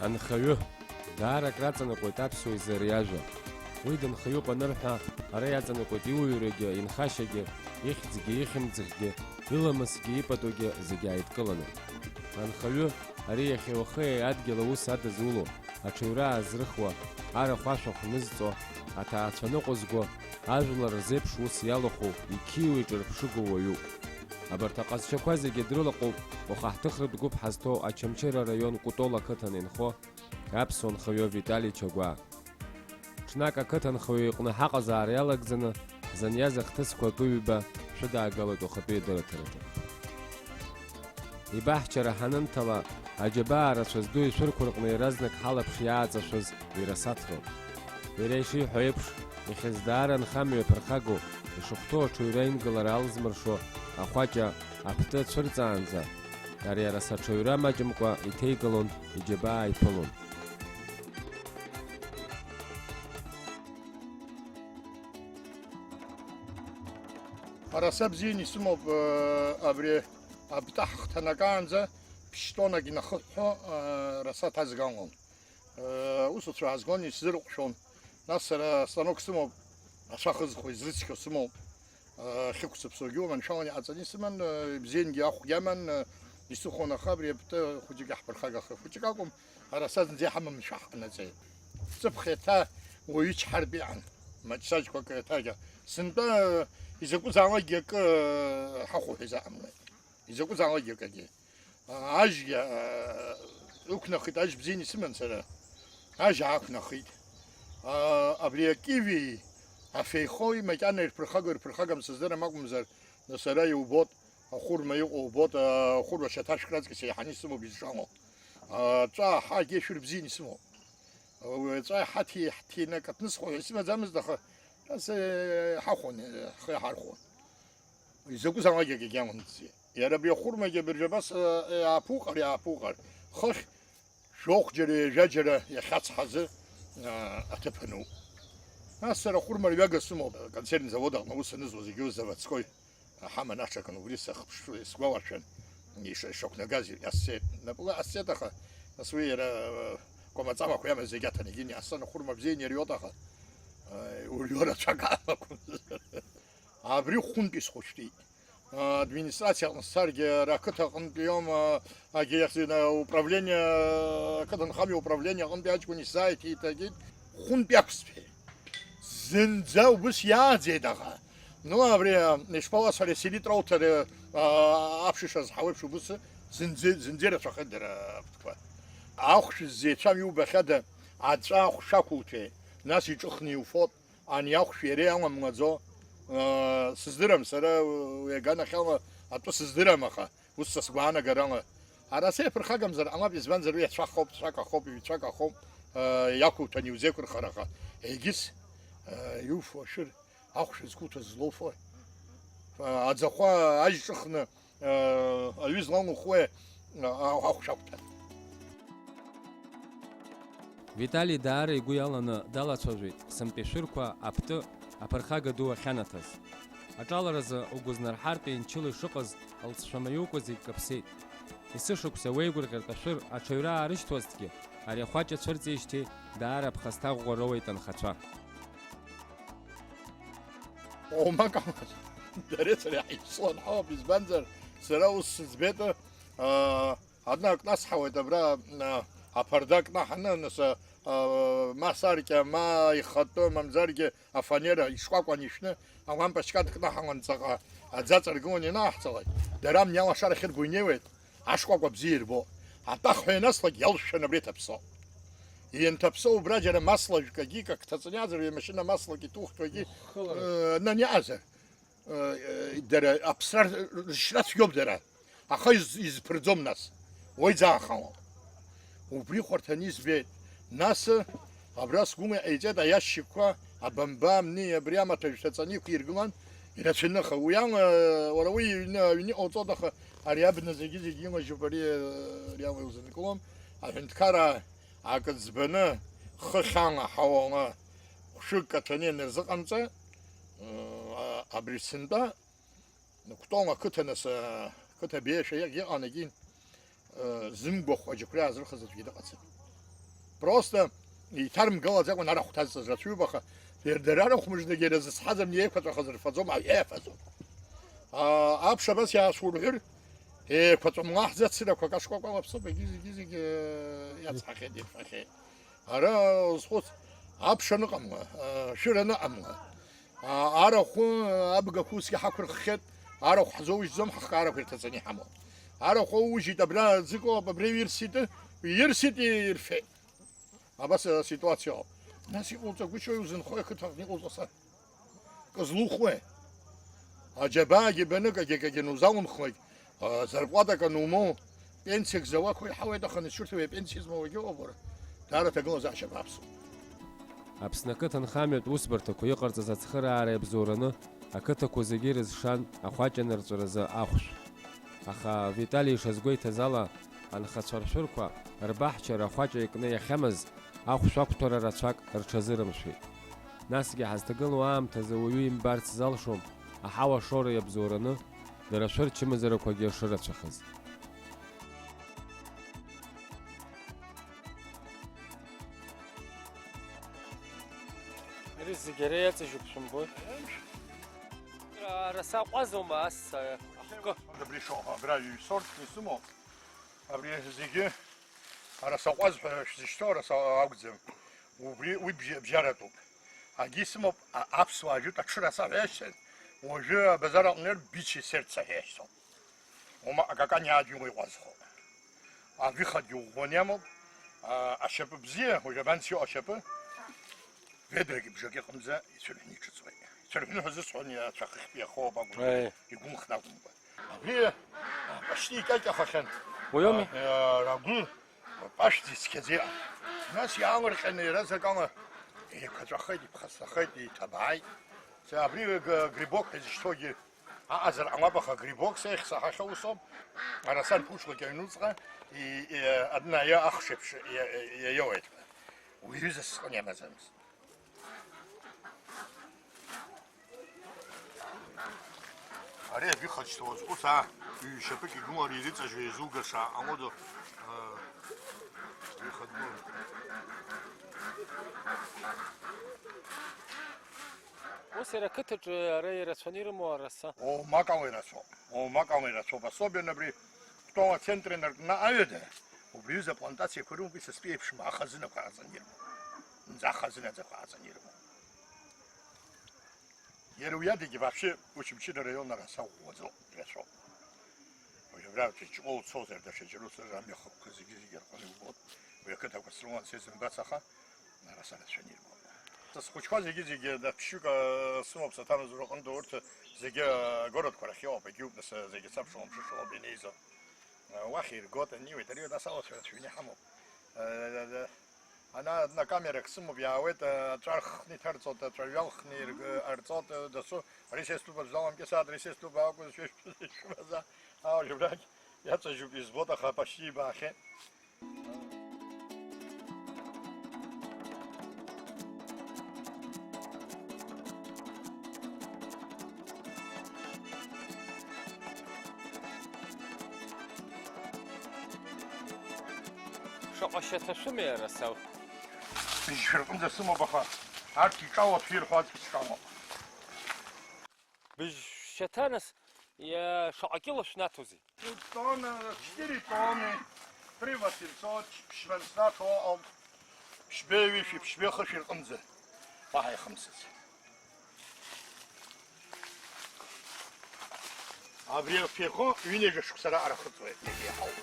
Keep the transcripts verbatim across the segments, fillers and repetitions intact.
Анхаҩы, даара акраҵанакуеит аԥсуа изы ари ажәа. Уи дынхаҩуп анырҳәа, ара иаҵанакуеит иуаҩрагьы, инхашьагьы, ихьӡгьы, ихьымӡӷгьы, иламысгьы, ипатугьы зегьы ааидкыланы. Анхаҩы, ари иахьа уахыи адгьыл аус адызуло, аҽаҩра аазрыхуа, арахә ашәахә нызҵо, аҭаацәа ныҟәызго, ажәлар рзеиԥш ус иалахәу, иқьиоу иҿырԥшыгоу уаҩуп. Абарҭ аҟазшьақәа зегьы дрылаҟоуп уаха ҳҭыхратә гәыԥ ҳазҭоу Очамчыра араион Кәтол ақыҭан инхо аԥсуа нхаҩы Витали Чагәаа. Ҽнак ақыҭанхаҩы иҟны ҳаҟазаара иалагӡаны, ҳзыниаз ахҭысқәа акы-ҩба шәыдаагалоит уахатәи адырраҭараҿы. Ибаҳчара ҳанынҭала, аџьабаа рацәа зду ишәырқәа рҟны иаразнак ҳалаԥш иааҵашәаз ирасаҭроуп. Иара ишиҳәо еиԥш, ихьӡ даара нхамҩа ԥырхагоу, ишахәҭоу аҽаҩра ингылара алзмыршо ахәаҷа аԥты цәырҵаанӡа, ари араса аҽаҩра маҷымкәа иҭеигалон, иџьабаа иԥылон. Араса бзианы исымоуп, э, абри абта ҳхҭанакаанӡа ԥшь-тоннак инахыҳәҳәо, э, раса ҭазгалон. Э, усуцәа аазгон, исзырҟәшәон. Нас сара станок сымоуп, ацәа хызхуа, изрыцқьо сымоуп. Э, хьықәцыԥсуагьы уаманшәалан иҟаҵаны исыман, э, бзиангьы ахәгьы аман, э, исыхон, аха абри абта хәыҷык иаҳԥырхагахеит. Хәыҷык акәым, араса зынӡа иҳамамшәа ҳҟанаҵеит. Ҵыԥх еиҭа уаҩы чҳартә иҟан, маҷсаҷқәак еиҭагьы. Сынтәа, э, изакәызаалакгьы акы, э, ҳахәо ҳәа изаҟамлеит. Изакәызаалакгьы акгьы. Ажьгьы, аа, ықәнахит, ажь бзианы исыман сара. Ажь аақәнахит. Аа, абри акиви, афеихои макьана ирԥырхаго, ирԥырхагам сыздырам акәымзар, сара иубот, ахәырма иҟоу убот, ахәырма шьаҭашәк раҵкыс еиҳаны исымоуп изҿало. Аҵәа аҳагьы шәыр бзианы исымоуп. Уи аҵәа иҳаҭи-, иҳҭины акы ҭнысхуа ҳәа исымаӡамызт, аха нас, э, ҳахәон, э, ҳхы иаҳархәон. Изакәызаалакгьы акгьы амамзи. Иара абри ахәырмагьы абыржәы абас, э, иааԥуҟар, иааԥуҟар, хыхь жәохәџьара, ҩажәаџьара иахьацҳазы, э, аҭыԥ ануп. Нас сара ахәырма рҩага сымоуп, аконсервный завод аҟны аус анызуа зегьы заводской ҳаман аҽакын, убри сахԥш-, сгәалашәан, иш-, ишақәнагаз иҟасҵеит. Напыла ҟасҵеит, аха нас уи иара, э, кәамаҵамақәа иамаз зегьы аҭанагьы иҟасҵан, ахәырма бзианы ириот, аха, э, урҩо рацәак амамкәан. Абри хәынтә исхәышәтәит. Администрациа аҟны сцаргьы, ара ақыҭа аҟынтәи иоума, агьи иахьӡ-, управление, ақыҭанхамҩа управление аҟынтәи аҷкәын исзааиҭеиҭагеит, хәынтә иақәсҭәеит. Зынӡа убыс иааӡеит аӷа. Ну, абри, а, ишԥауасҳәари, аселитра уҭар, а, аԥшьышаз ҳауеиԥш убыс зынӡа, зынӡа ирацәахеит дара абтәқәа. Ахәшә ззеицәам иубахьада, аҵәа ахәшә ақәуҭәеит, нас иҿыхны иуфот. Ани ахәшә иара иаламлаӡо, аа, сыздырам сара, уи аганахьала атәы сыздырам, аха ус са сгәаанагарала. Ара сеиԥырхагамзар ҟалап, избанзар уи ацәа хоуп, цәак ахоуп, ҩ-цәак ахоуп, аа, иақәуҭәан иузеиқәырхар, аха егьыс, аа, иуфо ашәыр, ахәшә зқәуҭәаз злоуфои? Аа, аӡахәа ажь ҿыхны, Аҩы злалухуеи, ахәшә ақәҭәан. Витали даара игәы иаланы далацәажәеит сынтәи ашәырқәа аԥты аԥырхага ду ахьанаҭаз. Аҿаларазы угәызнарҳартә мчыла ишыҟаз лҵшәа маиукәа зегь каԥсеит. Есышықәса уеигәырӷьартә ашәыр аҽаҩра аарышьҭуазҭгьы, ари ахәаҷ ацәырҵижьҭеи даара аԥхасҭа ӷәӷәа роуеит анхацәа. Оумак амаз, дареи сареи ҳаицлон ҳауп, избанзар, сара ус сыӡбеит, аа, адна акнасҳауеит абра, аа, аԥарда акнаҳаны, нас, аа, ма асаркьа, ма ихатәы, мамзаргьы афанера ишкәакәан ишәны, алампочка дкнаҳалан ҵаҟа аӡы аҵаргыланы ианаҳҵалак, дара амни алашара ахьырбо инеиуеит. Ашкәакәа бзиа ирбо. Атәахҳәа ианаслак, иалшәшәан абри ҭаԥсо. Ианҭаԥсо убра џьара маслажәкагьы, как ҭаҵаны иаӡырҩуа машьына маслак иҭухьоугьы, э, нан иаҟазар, э, э, дара аԥсра ршьра цәгьоуп дара. Аха из-, изԥырӡом нас. Уаҩӡа аахалом. Убри хәарҭаны избеит. Нас, абра сгәыла иҟаиҵеит аиашьыкьқәа, абамба, амни, абри амаҭәажә ҭаҵаны иқәиргылан, ирацәаны, аха уи ала, уара уи аҩны, аҩны иҟауҵоит, аха ари абна зегьы-зегьы илажьуп, ари, ари ала иузынкылом. Аҳәынҭқараа акы ӡбаны, хыхь ала, ҳауала, хәшәык каҭәаны ианырзыҟамҵа, абри сынтәа Кәтол ақыҭа, нас, ақыҭа беиашәа иҟ-, иҟан егьи, э, зымгәахә аџьықәреи аазырхыз аӡәгьы дыҟаӡам. Просто иҭармгалаӡакәан арахә ҭазҵаз рацәаҩуп, аха дара арахә мыждагьы ирызцҳаӡам, иеиқәаҵәахаз рфаӡом, аҩы иафаӡом. Аа, аԥш абас иаасурҳәыр, еиқәаҵәа мла ҳзацырақәак ашкәакәала аԥсуп, егьи зегьы-зегьы, э, иацҳахьеит, ирфахьеит. Ара узхәыц, аԥш аныҟамла, э, ашәыр аныҟамла, аа, арахә, э, абгақәа усгьы ҳақәырххьеит, арахә ҳзоужьӡом, ҳхы арахә ирҭаҵаны иҳамоуп. Арахә аужьит, абра ӡык ыҟоуп, абри ирсит, ирсит, ирфеит. Абас аситуациа ыҟоуп. Нас иҟауҵагәышьои узынхои ақыҭаҟны иҟауҵо сан? Кызлухуеи? Аџьабаагьы банык, агьакагьы нузалымхуеит, а, зарплатак анумоу, пенсиак зауақәа иҳауеит, аха анысшьырҭа уи апенсиа змоуагьы ыҟоуп, уара. Даара аҭагылазаашьа бааԥсуп. Аԥсны ақыҭанхамҩатә усбарҭақәа иҟарҵаз ацхыраара иабзоураны ақыҭақәа зегьы ирызшан ахәаҷанырҵәаразы ахәшә. Аха Витали ишазгәеиҭаз ала, анхацәа ршәырқәа рбаҳчара ахәаҷа икны иахьамаз ахәшә ақәҭәара рацәак рҽазырымшәеит. Насгьы ҳазҭагылоу аамҭазы уаҩы имбарц залшом аҳауа шоура иабзоураны дара шырчымазарақәагьы шырацәахаз. Ари зегь ара иаҵажьуп шәымбои? Араса ҟәазоума ас ахкы? Абри шоуп, абра ҩ-сорт исымоуп. Абри зегьы араса ҟәаз ҳәа шәзышьҭоу араса акәӡам. Убри уи бжьа-, бжьаратәуп. Агьы исымоуп, а-, аԥсуаа жәытә аҽыраса ҳәа иашьҭан, уажәы абазар аҟны бичи сердца ҳәа иашьҭоуп. Ума акакан иаадҩуа иҟәазхо. Агәихатәгьы ӷәӷәаны иамоуп. А, ашьапы бзиа, уажә абанс иҟоу ашьапы, ведрагьы бжак иҟамза ицәырҳәны иҿыҵуеит. Ицәырҳәны ҳәа зысҳәон, иацәа хыхьтә иахоуп акәымкәа, Аи. Игәымхны акәымкәа. Абри, а, пашти икьакьахахьан. Уиоуми? А, а, рагәы пашәӡа ицқьаӡа иҟан. Нас иаалырҟьаны иаразнак ала еиқәаҵәахеит, иԥхасҭахеит, иҭабааит. Абри г-, грибок ҳәа изышьҭоугьы Аҟазар ҟамлап, аха грибок сеихсаҳахьоу усоуп, араса рԥуҽлак аҩнуҵҟа и-, и-, аднаиа ахшеиԥш иа-, иа-, иаиоуеит ҳәа. Уи ҩыза сҟын иамаӡамызт. Ари абихаҵшьҭуа узхәыц, аа, ҩ-шьапык игылар ирыҵажьуа иазугаша аҟамоду, аа, ихатәы. Ус иара ақыҭаҿы ара ирацәаны ирымоу араса? Оумак ала ирацәоуп, оумак ала ирацәоуп, особенно абри Кәтол ацентр инаркны аҩада, убри аҩыза аплантациақәа рымоуп, исасцәа еиԥшым ахазынақәа ааҵаны ирымоуп, зынӡа ахазынаӡақәа ааҵаны ирымоуп. Иара уи адагьы вообще Очамчыра араион араса ӷәӷәаӡоуп, ирацәоуп. Уажә абра Ҷыҷкәыл уцозар, даҽа џьара уцозар, амҩахыҟақәа зегьы-зегьы рҟны иубоит, уи ақыҭақәа срылан сеизымбац, аха Ара сара сшәан ирбон. Схәыҷқәа зегьы-зегьы, нас ԥшьҩык, а, сымоуп саҭамыз рҟынтә, урҭ зегьы, а, агородқәа рахь иҟоуп, егьиуп, нас, а, зегьы сабшалом, шышалоуп инеизо. А, уахь иргоит, аниуеит, ари нас алацәа рацәаҩны иҳамоуп. А, а, а, ана, адна камерак сымоуп, иаауеит, а, аҵәа рхны иҭарҵоит, аҵәа ҩалхны ирг-, арҵоит, а, дасу, ари сеступ, аӡә даламкьысааит, ари сеступ, акәыз, шәышәбаза, а, жәабрагь иаҵажьуп, избоит, аха пашьти ибаахьеит. Шаҟа шьаҭашәымеи арасау? Быжьшәа рҟынӡа сымоуп, аха арҭ иҿалоит шәирҳәо аӡәк сҿалоуп. Быжь шьаҭанас, иа-, шаҟа кьыла шәнаҭозеи? Тонна, четыре тонны, три восемьсот, ԥшьба снаҭо ыҟоуп, ԥшьбеи ҩышәи, ԥшьбеи хышәи рҟынӡа, уаҳа ихымсыц. Абри аферхо ҩынҩажәа шықәса раҟара ахыҵуеит, иагьа иаҳауп.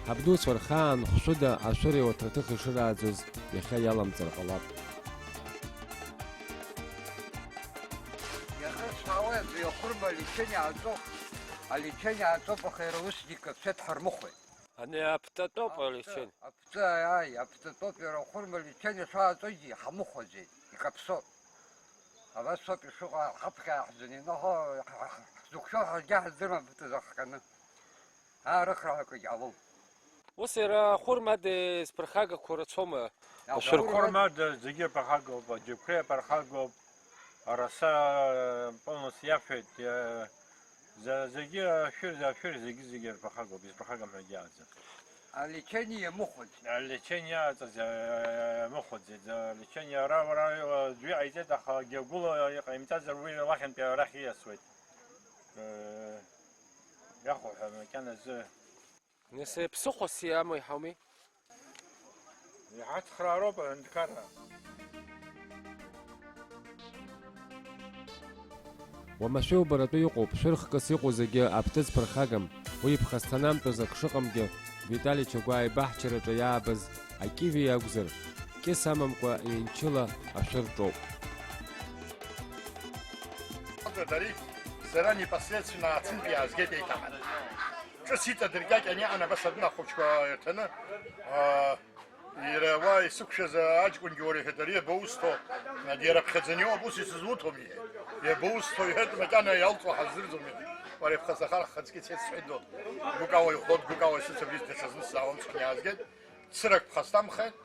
Ҳабдуцәа рхаан хәшәыда ашәыреи ауаҭраҭыхи шырааӡоз иахьа иаламҵыр ҟалап. Иахьа сҳәауеит, уи ахәырма алечение ааҵоуп, алечение ааҵоуп, аха иара усгьы икаԥсеит, ҳармыхәеит. Ани аԥҵатәоуп алечение. Аԥҵа, ааи, аԥҵатәоуп, иара ахәырма алечение шааҵогьы ҳамыхәаӡеит, икаԥсоуп. Абас ауп ишыҟоу, ҳаԥхьа иаҳзынино, ҳа-, ҳа-, ҳзықәшәо ҳаргьы ҳаздыруам, ԥыҭ азахҟьаны. Аарыхраақәагь ҟалом. Ус иара ахәырмада зԥырхагақәоу рацәоума? Ашәырқәа. Ахәырмада зегьы аԥырхагоуп, аџьықәреи аԥырхагоуп, араса полностью иафеит, иа-, За-, зегьы ашәыр, ашәыр, зегьы, зегьы ирԥырхагоуп, изԥырхагам ҳәагьы иааӡам. Алечение мыхәаӡ. Алечение иааҵаз, э, мыхәаӡеит, за-, алечение ара, уара, уара, аӡәы иҟаиҵеит, аха агьагәыла иҟаимҵазар, уи уахьынтәи арахь ииасуеит. Э, иахәо ҳәа макьаназы. Нас, э, ԥсыхәас иамоу иҳауми? Иҳацхраароуп аҳәынҭқарра. Уамашәа иубаратәы иҟоуп, шәырхкыс иҟоу зегьы аԥҭыӡ ԥырхагам, уи иԥхасҭанамтәыз ак шыҟамгьы, Витали Чагәаа ибаҳчараҿы иаабаз акиви иакәзар, кьыс амамкәа ҩынчыла ашәыр ҿоуп. Дари сара непосредственно ацинтә иаазгеит еиҭаҳан. Ҿыц иҵадыркьакьан иҟан абас адәы ахәыҷқәа ирҭаны, аа, иара уа исықәшәаз аҷкәынгьы уара иҳәеит, ари иабоусҭо, иара аԥхьаӡаны иоуп, ус исызуҭом, иҳәеит. Иабоусҭо, иҳәеит, макьана иалҵуа ҳаздырӡом, иҳәеит. Уара иԥхасҭахар ҳхаҵкы цеит, сҳәеит, ду. Гәыкала ихәлоит, гәыкала исыцәабзиц даҽазны сзаауам, схы иаазгеит. Цырак ԥхасҭамхеит.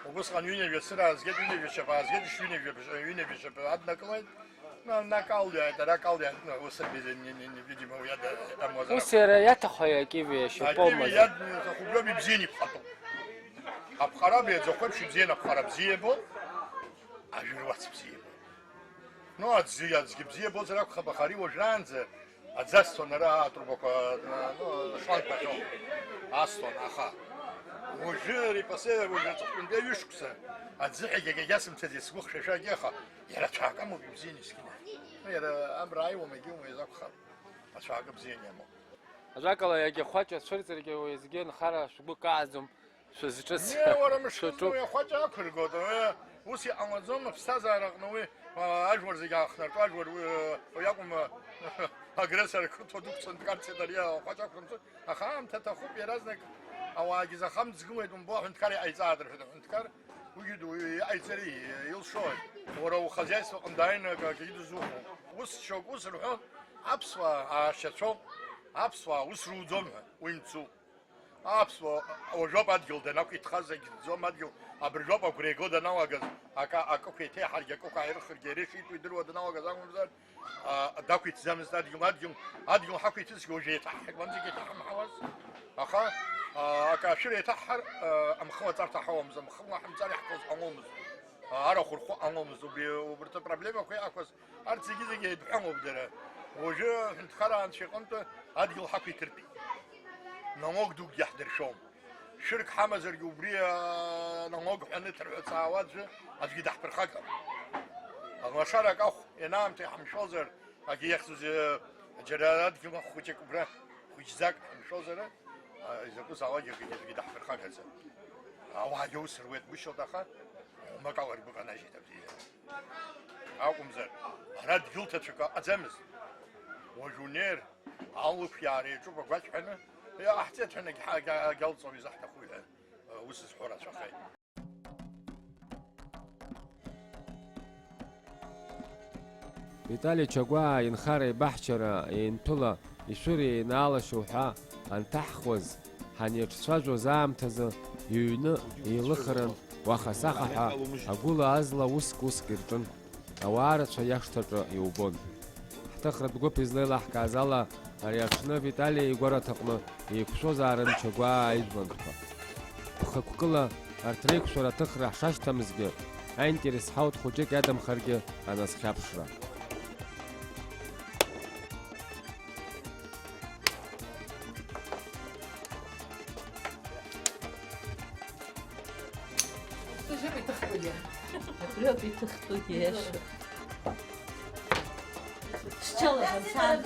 Убысҟан ҩынҩажәа цыра аазгеит, ҩынҩажәа шьапы аазгеит, ишҩынҩажәа, ҩынҩажәа шьапы аднакылеит. Ну, анакалиааит, аракалиааит, ну, ус абили, не, не, не, видимо, уи ада-, амуазар. Ус иара иаҭаху акиви ашьапы акиви амазар. Иад-, ахәыблҩ ибзианы иԥҟатәуп. Аԥҟара беиаӡахоит, ибзианы аԥҟара бзиа ибоит, ажәыр уац бзиа ибоит. Ну, аӡы, аӡгьы бзиа бозар акәхап, аха ари уажәраанӡа аӡы асҭон ара атрубақәа, ну, ашлангқәа ахьоу асҭон, аха уажәы ари пасеиа, уажәы аҵыхәтәантәи аҩышықәса аӡы ҳәагьы агьагьасымҭаӡеит, сгәы хшәашәагьы, аха иара цәаакы амоуп, ибзианы искьны. Ну, иара амра ааиуам, егьиума, изакәхап, ацәаакы бзианы иамоуп. Ажәакала, иагьа хәаҷ ацәырҵыргьы уеизгьы нхара шәгәы каҳаӡом. Шәызҿыц. Не, уара мышкызны шәаҿуп. Уи ахәаҷ ақәыргоит, уи ус иҟамлаӡом, аԥсҭазаара аҟны уи, а, ажәлар зегьы аахнарту ажәлар уи, а, уи акәым, а, агрессор ақырҭуа дықәҵаны дкарцеит ари ахәаҷ ақәырымҵо, аха аамҭа аҭахуп, иаразнак ауаагьы захамҵгылеит, умбо, аҳәынҭқар иҟаиҵааит рҳәеит, аҳәынҭқар уигьы ду-, иҟаиҵари, илшои? Уара ухозиаиство аҟны дааины акы, акгьы дызухәом. Ус шьоук ус рҳәон, аԥсуаа аашьацәоуп, аԥсуаа ус руӡом ҳәа, уи мцуп. Аԥсуа уажәоуп адгьыл данақәиҭхаз, агьӡом адгьыл, абыржәоуп агәра иго даналагаз, акы, акықә еиҭеиҳаргьы, акықә ааирыхыргьы, иара ишитәу идыруа даналагаз акәымзар, а, дақәиҭӡамызт адгьыл, адгьыл, адгьыл ҳақәиҭызҭгьы уажә еиҭаҳҳаит, уанӡагьы еиҭаҳамҳауаз. Аха, а, акы ашәыр еиҭаҳҳар, а, амхы лаҵарҭа ҳауамызт, амхы лаҳамҵар иаҳҭоз ҟаломызт. А, арахә рхәы ҟаломызт, убри, убарҭ апроблемақәа иаақәаз Арҭ зегьы-зегьы еидҳәалоуп дара. Уажәы аҳәынҭқараа анцәа иҟынтә адгьыл ҳақәиҭыртәит. Налог дукгьы ҳдыршәом. Шәырк ҳамазаргьы убри, аа, налог ҳәаны ҭырҳәыцаауа аӡәы, аӡәгьы даҳԥырхагам. Алашара акахә ианаамҭа иҳамшәозар, акгьы иахьӡузеи, џьара адгьыл ахә хәыҷык убра, хәыҷӡак ҳамшәозар, аа, изакәызаалакгьы акгьы аӡәгьы даҳԥырхагаӡам. Ауаагьы аус руеит, гәышьоит, аха, умакала ргәы канажьит абзиара. Акәымзар, ара дгьыл ҭацәык ыҟаӡамызт. Уажә унеир, алықәиаара иаҿуп агәақьҳәаны, иҟаҳҵеит ҳәа егьҳа-, егьа-, егьалҵуам изаҳҭаху ҳәа, ус зҳәо рацәахеит. Витали Чагәаа инхара еибаҳчара еинҭәыла ишәыр еинаалашьоу ҳәа анҭаҳхуаз, ҳанеиҿцәажәоз аамҭазы иҩны еилыхаран, уаха-саха ҳәа агәыла-азла уск-уск ирҿын. Ауаа рацәа иашҭаҿы иубон. Ҳҭыхратә гәыԥ излеилаҳкааз ала, ари аҽны Витали игәараҭаҟны еиқәшәозаарын Чагәаа ижәлантәқәа. Хықәкыла арҭ реиқәшәара аҭыхра ҳшашьҭамызгьы, аинтерес ҳауҭ хәыҷык иадамхаргьы аназхьаԥшра. Абри ауп иҭыхтәугьы, иашоуп. Сҽылаҳәа, сан.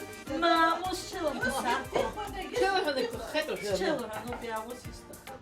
Маму, сҽылаҳәа, сан. Сҽылаҳәа, дагьыххеит уажәы. Сҽылаҳәа, ну, биаус исҭахым.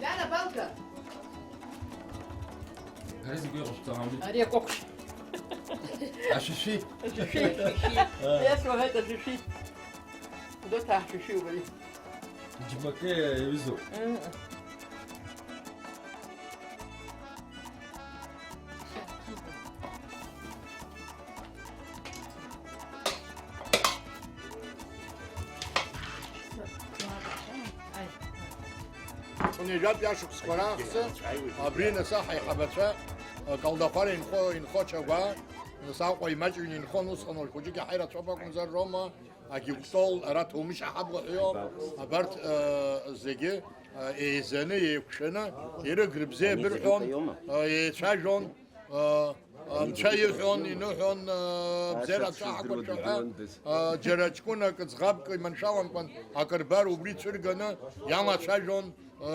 Лиана, палка! Ари зегьы иҟашәҵа ҳамит. Ари акәакәшь. Ашәишәи. Ашәишәи. Ашәишәи. Иасуаҳәеит ашәишәи. Доҭаа ҳшәишәи убри. Џьмакы иаҩызоуп. Ыы. Ҩажәатәи ашықәсқәа раахыс абри нас аҳаиҳабацәа, Калдахәара инхо, инхо Чагәаа, нас Аҟәа имаҷҩны инхон, усҟан уажә хәыҷык иаҳа ирацәоуп акәымзар, Рома, Агьыгәтол, ара Ҭоумышь аҳабла ҳәа иоуп, абарҭ, э, зегьы, э, еизаны, еиқәшәаны, ирыгра бзиа бырҳәон, э, еицәажәон, э, Анцәа иҳәон, иныҳәон, э, бзиара ҳақәыршәаҳәа, э, џьара ҷкәынак ӡӷабк иманшәаламкәан акыр бар убри цәырганы иалацәажәон, э,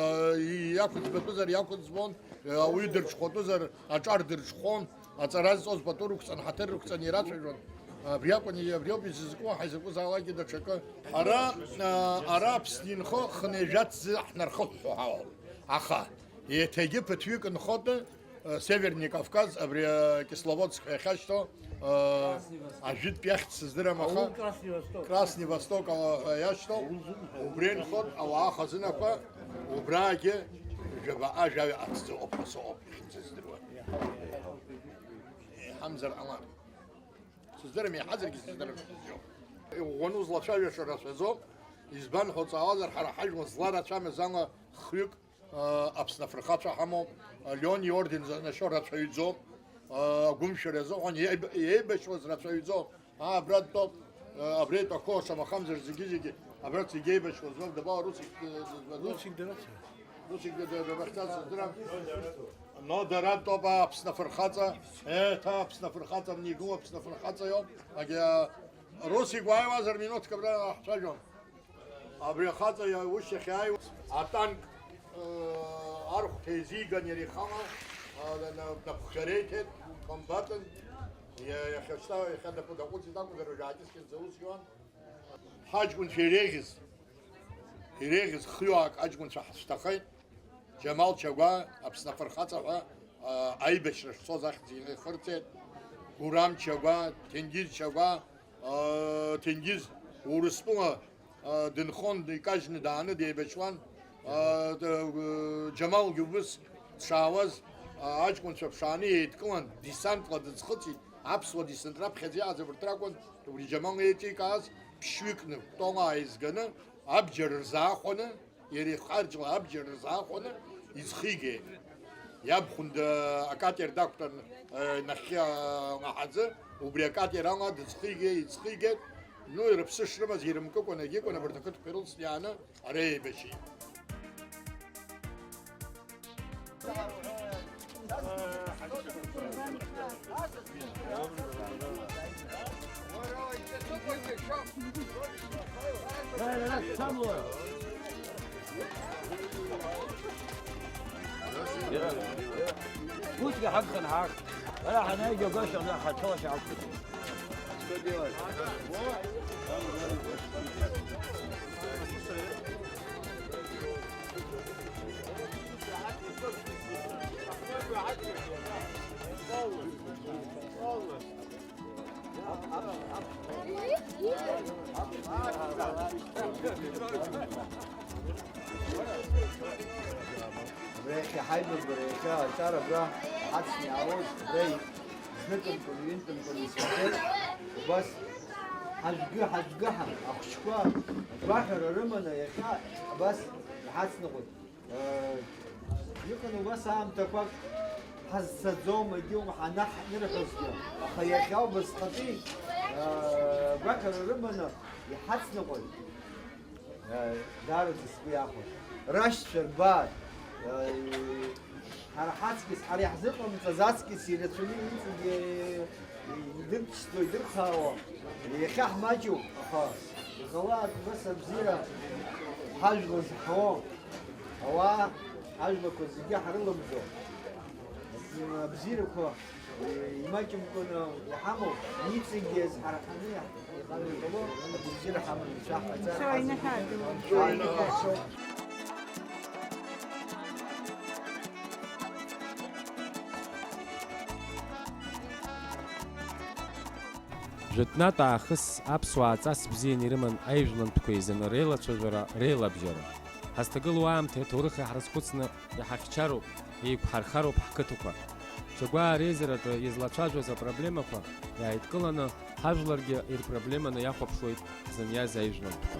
иақәыӡбатәызар иақәыӡбон, э, ауаҩы дырҽхәатәызар аҿар дырҽхәон, аҵара зҵоз пату рықәҵан, ҳаҭыр рықәҵан ирацәажәон. Абри акәын, абри ауп изызку, ҳаизакәызаалакгьы даҽакы. Ара, э, ара Аԥсны инхо хынҩажәа ҭӡы ҳнархыҳәҳәо ҳауп. Аха еиҭагьы ԥыҭҩык нхоты, Северный Кавказ, абри, э, Кисловодск ҳәа иахьашьҭоу, э, ажәытәтәи ахьӡ сыздырам, аха Аул Красный Восток. Красный Восток ала ҳәа иашьҭоу, убри инхоит ауаа хазынақәа, убраагьы жәаба ажәаҩа аҭӡы ыҟоуп ҳәа сыҟоуп, иахьынӡаздыруа. Еиҳамзар ҟалап. Сыздырам, еиҳазаргьы сыздырам, сыздырам. Иӷәӷәаны узлацәажәаша рацәаӡоуп, избан ҳәа уҵаауазар, ҳара ҳажәлар зларацәамыз ала хҩык Аԥсны афырхацәа ҳамоуп, Леон иорден занашьо рацәаҩӡоуп, агәымшәара азыҳәан еиб-, еибашьуаз рацәаҩӡоуп. Аа, абра дтәоуп, абра итәақәоу, шамахамзар зегьы-зегьы, абра зегьы еибашьуаз роуп, дабаҟоу, Русик, Русик дарацәа. Русик да-, да-, дабахьцаз сыздырам. Но дара дтәоуп, аа, Аԥсны афырхаҵа, еиҭа Аԥсны афырхаҵа, игылоуп, Аԥсны афырхаҵа иоуп. Агьа, Русик уааиуазар, минуҭк абра ҳцәажәон. Абри ахаҵа иа-, ушьҭахь иааиуа атанк, э, архәҭа еизиган иара ихала, э, на-, на-, напхгара иҭеит, комбатын. Иа-, иахьа шьҭа, иахьа дапу-, даҟәыҵит акәзар, уажәы аакьыскьынӡа аус иуан. Ҳаҷкәынцәа иреиӷьыз, иреиӷьыз хҩоак аҷкәынцәа ҳацәҭахеит. Џьамал Чагәа, Аԥсны афырхаҵа ҳәа, а, аибашьра шцоз ахьӡ ихырҵеит. Гурам Чагәа, Ҭенгиз Чагәа, а, Ҭенгиз Урыстәыла, а, дынхон, икажьны дааны деибашьуан. А, д-, Џьамалгьы убыс дшаауаз, а, аҷкәынцәа ԥшааны еидкылан, десантла дыӡхыҵит. Аԥсуа десант раԥхьаӡа иааз абарҭ ракәын, убри Џьамал еиҿикааз, ԥшьҩыкны, кәтола ааизганы, абџьар рзаахәаны, Иара ихарџьла абџьар рзаахәаны иӡхигеит. Иабхәында акатер дақәтәан, э, нахьхьи, э, лаҳаӡы, убри акатер ала дыӡхигеит, иӡхигеит. Ну, рыԥсы шрымаз ирымкыкәан, егьикәын абарҭ ақыҭақәа ирылсны иааны ара еибашьит. Усгьы ҳагханы ҳаак. Ара ҳанаҩ џьоугашьа ҳаҭәашьа ҳақәшәеит. Иахьа ҳаибабара, иахьа аҿар абра ҳацны иаауаз, абра Зныкымкәан, ҩынтәымкәан исымбеит. Убас ҳажәгы-ҳажәгыҳан, ахәыҷқәа агәаҳәара рыманы иахьа абас иҳацныҟәеит. Э, иҟан убас аамҭақәак ҳазцаӡом, егьи ҳанаҳнырҳәозгьы, аха иахьа убасҟатәи, э, агәаҳәара рыманы иҳацныҟәоит. Даараӡа сгәы иахәоит. Рашьцәа рбар, ҳара ҳаҵкьыс, ҳара иаҳзыҟамҵаз аҵкьыс ирацәаны иҵегьы идырԥшӡо, идырхаауа, иахьа ҳмаҷуп, аха иҟалааит, убас абзиара ҳажәлар зҳауа, ауаа ҳажәлақәа зегьы ҳрылымӡо, абзиарақәа Имаҷымкәаны иҳамоу, иҵегьы зҳарҳаны иҟало абзиара ҳаманы ицәаҳҳаӡар. Анцәа иныҳәа адәы. Анцәа иныҳәа. Жәытәнатә аахыс аԥсуаа ҵас бзианы ирыман аижәлантәқәа еизаны реилацәажәара, реилабжьара. Ҳазҭагылоу аамҭеи аҭоурыхи ҳрызхәыцны иҳахьчароуп, еиқәҳархароуп ҳқыҭақәа. Чагәаа реизараҿы излацәажәоз апроблемақәа иааидкыланы, ҳажәларгьы ирпроблеманы иахәаԥшуеит зыниаз аижәлантәқәа.